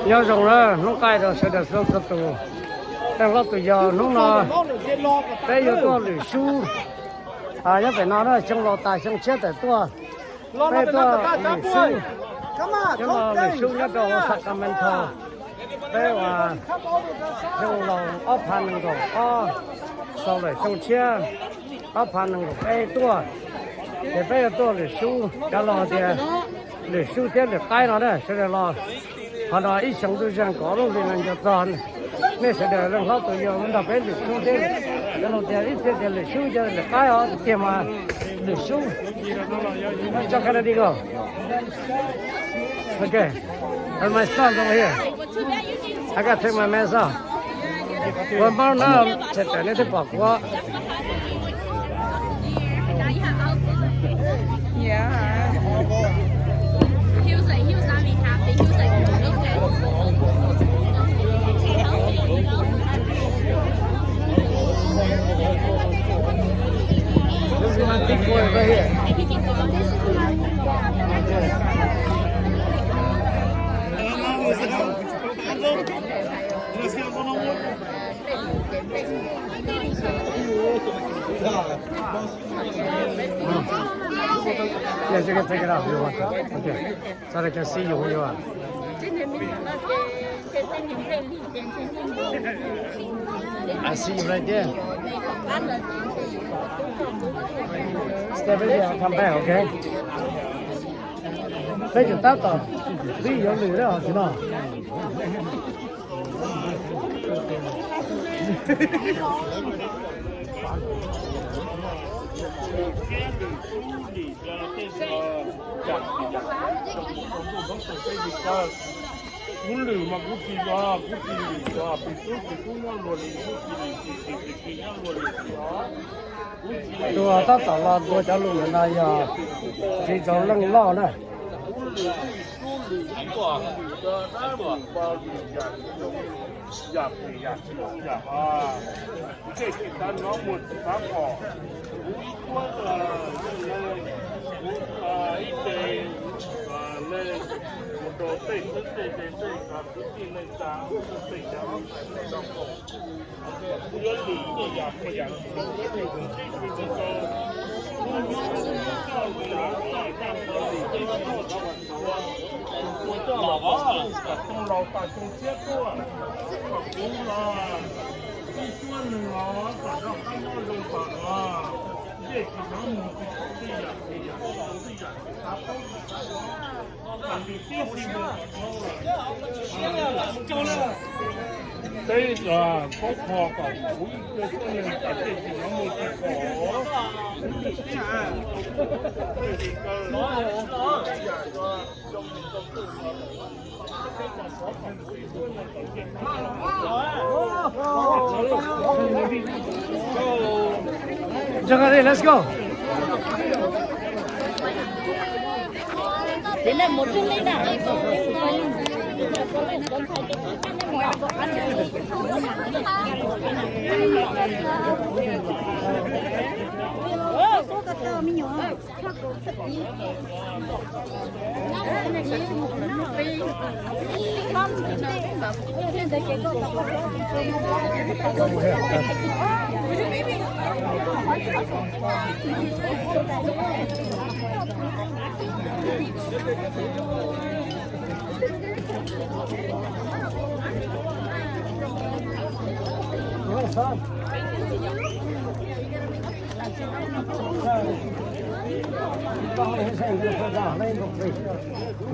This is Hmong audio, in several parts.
Nyob zoo na, hnub qaij rau sawv daws txhua tus. Leej hlob tus yau, hnub no peb yuav tuaj lwm sub. Nyob pem no na, xyoo laus tas xyoo tshiab tawm tuaj. Peb tuaj lwm sub, nyob no lwm sub nyob rau Sacramento. Peb ua xyoo laus ob phav nees nkaum ob, xaus lawm xyoo tshiab ob phav nees nkaum peb tuaj. Ces peb yuav tuaj lwm sub, cov laus tias lwm sub thiab lwm qaib no na, sawv daws los. Qhov no ib xyoo twb zeeg kaum ob lub hlis no nco txog nej sawv daws leej hlob tus yau nrog peb lwm sub thiab. Cov laus tias ib txhia tias lwm sub, cov lwm qaib os, tiag mas lwm sub. Cho Canada go. Okay. Put my socks over here. I gotta take my mask off. Ua npaub na, tsam tawm nej twb pom kuv. Yeah. He was like, he was not even happy. He was like, okay. This is my big boy right here. This is my Yeah, you can take it off if you want to. Okay. So they can see you who you are. I see you right there. Stay right there, I'll come back, okay? Peb tseem tab tom pib yuav lwm na, tsis no. Kuv lwm mas kuv tsis, kuv tsis lwm, kuv tsis lwm, kuv tsis lwm, kuv tsis lwm, kuv tsis lwm. Tus tab tom los ntuas cov lus ntawm no yog txiv rau leej loj na. Peb koob qho kom kuv ib tug txoj neeg tam tej tsis hnov muaj tsis pom. Let's go.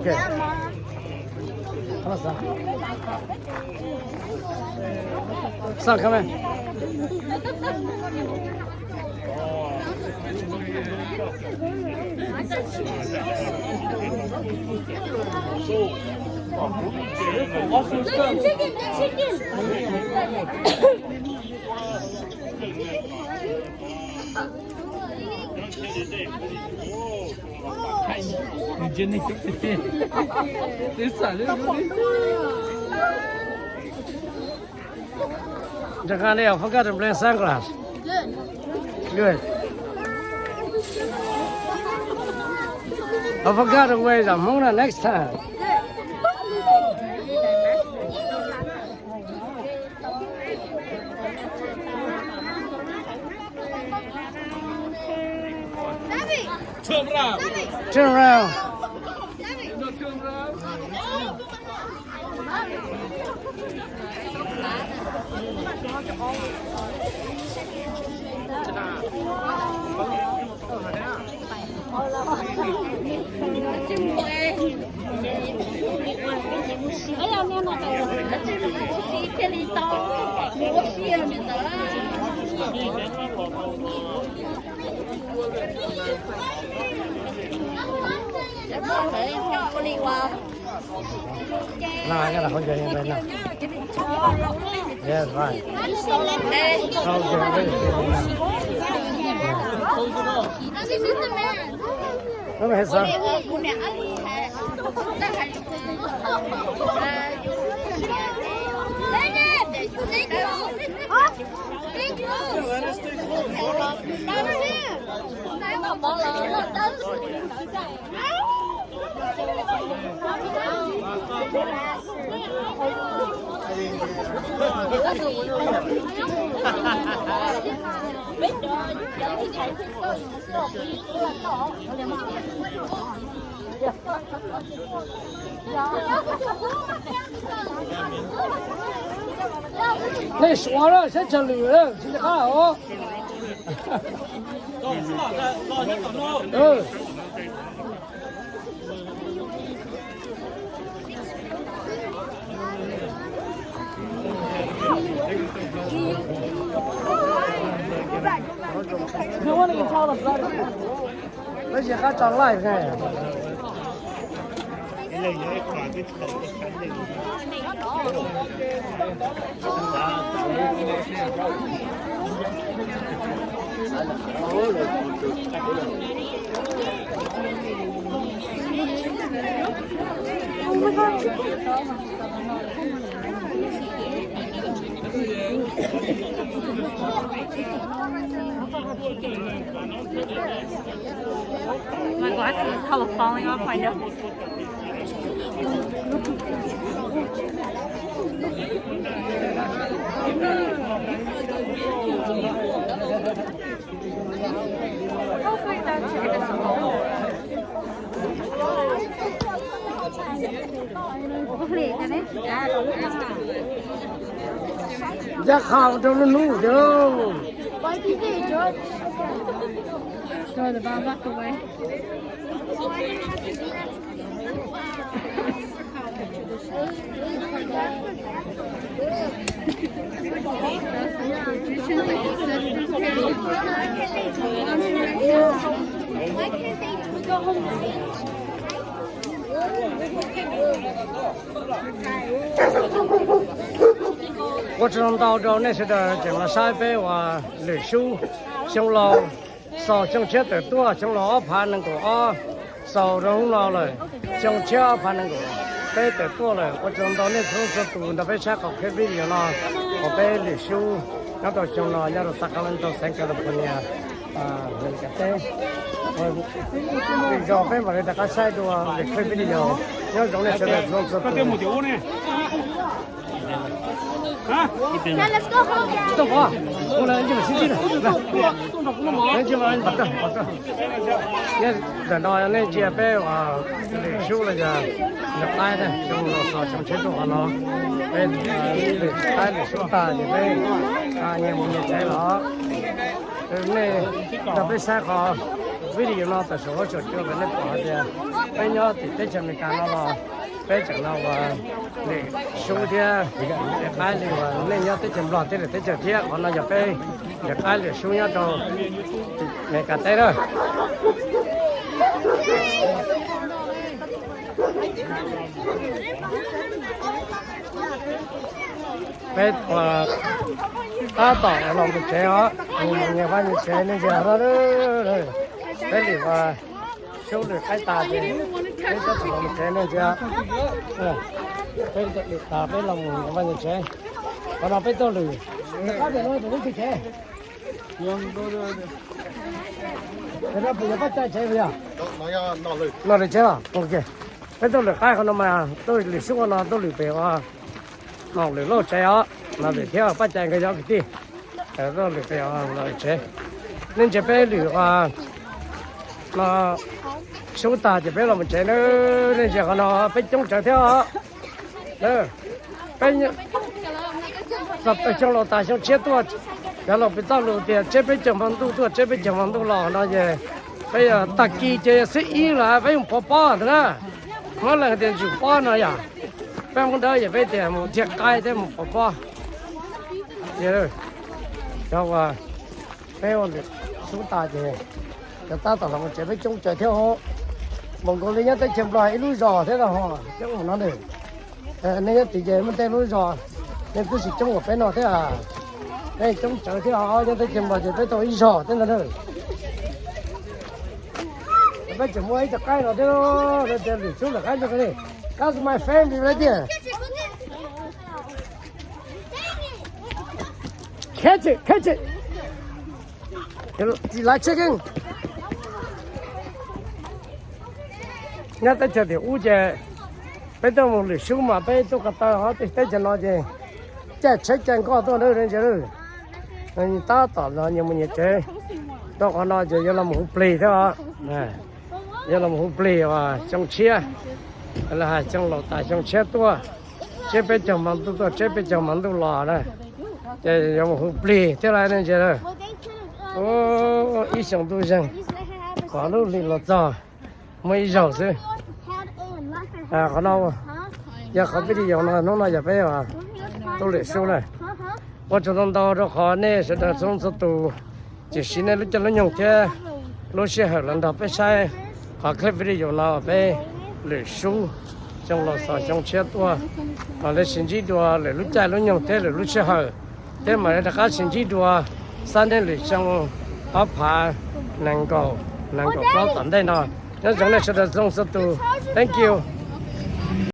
Okay. Hello, sir. Sir, come here. Chicken, chicken. Jenny, I forgot to bring sunglass. Good. Good. I forgot to wear the Hmong next time. Turn around. No, I got a hundred in right now. Yeah, it's fine. Okay, wait, wait, wait. Let me hit some. Nej suav lawm, saib tsawg lwm lawm tsis nco qab os. Lawv yog qab tso laij ne. My glasses is hella falling off my nose. Ncaj qha rau lub hnub tiag lauj. Ua tsaug ntau rau nej sawv daws tseem los saib peb uas lwm sub xyoo laus, xaus xyoo tshiab tawm tuaj, xyoo laus ob phav nees nkaum ob, xaus rau hnub no lawm, xyoo tshiab ob phav nees nkaum peb tawm tuaj lawm. Ua tsaug ntau nej txhua txhua tus nrog peb saib qhov clip video no, uas peb lwm sub nyob rau xyoo no nyob rau Sacramento, xeev California, Amelikas teb. Lwm zaus peb mam li rov qab saib dua lwm clip video. Nyob zoo nej sawv daws txhua txhua tus. Ntawm no nej ntsia peb uas lwm sub los yog lwm qaib, xyoo laus xaus xyoo tshiab tuaj qhov no, peb lwm qaib lwm sub tag ces peb nyias mus nyias tsev los. Nej nrog peb saib qhov video no tawm saum huab saum cua kom nej pom hais tias peb nyob tim teb chaws Amelikas no los peb tseem no uas lwm sub thiab lwm qaib li uas nej nyob teb chaws Nplog thiab lwm teb chaws thiab. Qhov no yog peb lwm qaib lwm sub nyob rau Amelikas teb na. Peb tab tom los mus tsev os, mus nyias vaj nyias tsev nej ntsia. Peb lwm sub lwm qaib tas ces peb tab tom los mus tsev nej ntsia. Peb lwm tas peb los mus nyias vaj nyias tsev. Qhov no peb tuaj lwm, no lwm tsev los, peb tuaj lwm qaib qhov no mas tuaj lwm sub qhov no tuaj lwm pem uas no lwm lauj tsev os, no lwm thiab Paj Cai nkawd cov kwv tij tuaj lwm pem os no lwm tsev. Nej ntsia peb lwm uas No sub tag ces peb los mus tsev na, nej ntsia qhov no peb coob tsawv thiab os. Peb xyoo laus tas xyoo tshiab tuaj, cov laus pem txoj lus tias tseb peb caug hmo ntuj tuaj tseb peb caug hmo ntuj los no ces peb tag kis ces xib ib los peb mus pov pob ntag na. Muab leej tias ntsum pob no yom, peb Hmoob Dawb ces peb tias mus thiaj qaib thiab mus pov pob. Cov uas peb ua lwm sub tas ces cov tab tom los mus tsev peb coob tsawv thiab os. Npaum nkaus li nyob teb chaws Nplog ib lub zos thiab no, coob mus no nws. Nej nyob tim ces muaj tej lub zos, nej twb tsis coob ua peb no thiab. Peb coob tsawv thiab os, nyob teb chaws Nplog ces peb tau ib zos thiab ntag na. Peb tseem muaj ib co qaib no thiab, lwm sub lawm qaib ntawd li. That's my family right there. Catch it, catch it. Lawv chicken. Nyob teb chaws tim ub ces peb tuaj mus lwm sub mas peb tuaj ko taw, ho teb chaws no ces caij tsheb caij nkoj tuaj na. Tab tom los nyias mus nyias tsev, rau qhov no ces yuav los mus hu plig thiab os. Yuav los mus hu plig uas xyoo tshiab, los hais xyoo laus tas xyoo tshiab tuaj, tseb peb caug hmo ntuj tuaj tseb peb caug hmo ntuj los na. Ces yuav mus hu plig thiab lauj, nej ntsia. Ib xyoo ntuj zeeg, qhov lub hli los txog muaj ib zaug xwb. Qhov no yog qhov video no, hnub no yog peb tuaj lwm sub na. Ua tsaug ntau ntau rau qhov nej sawv daws txhua txhua tus tseem siv nej lub caij lub nyoog thiab lub sij hawm los nrog peb saib qhov clip video no, peb lwm sub xyoo laus tas xyoo tshiab tuaj. Mam li sib ntsib dua lwm lub caij lub nyoog thiab lwm lub sij hawm, thiab mam li rov qab sib ntsib dua xab neej lwm xyoo ob phav nees nkaum, nees nkaum plaub tom ntej no. Nyob zoo nej sawv daws txhua txhua tus. Thank you.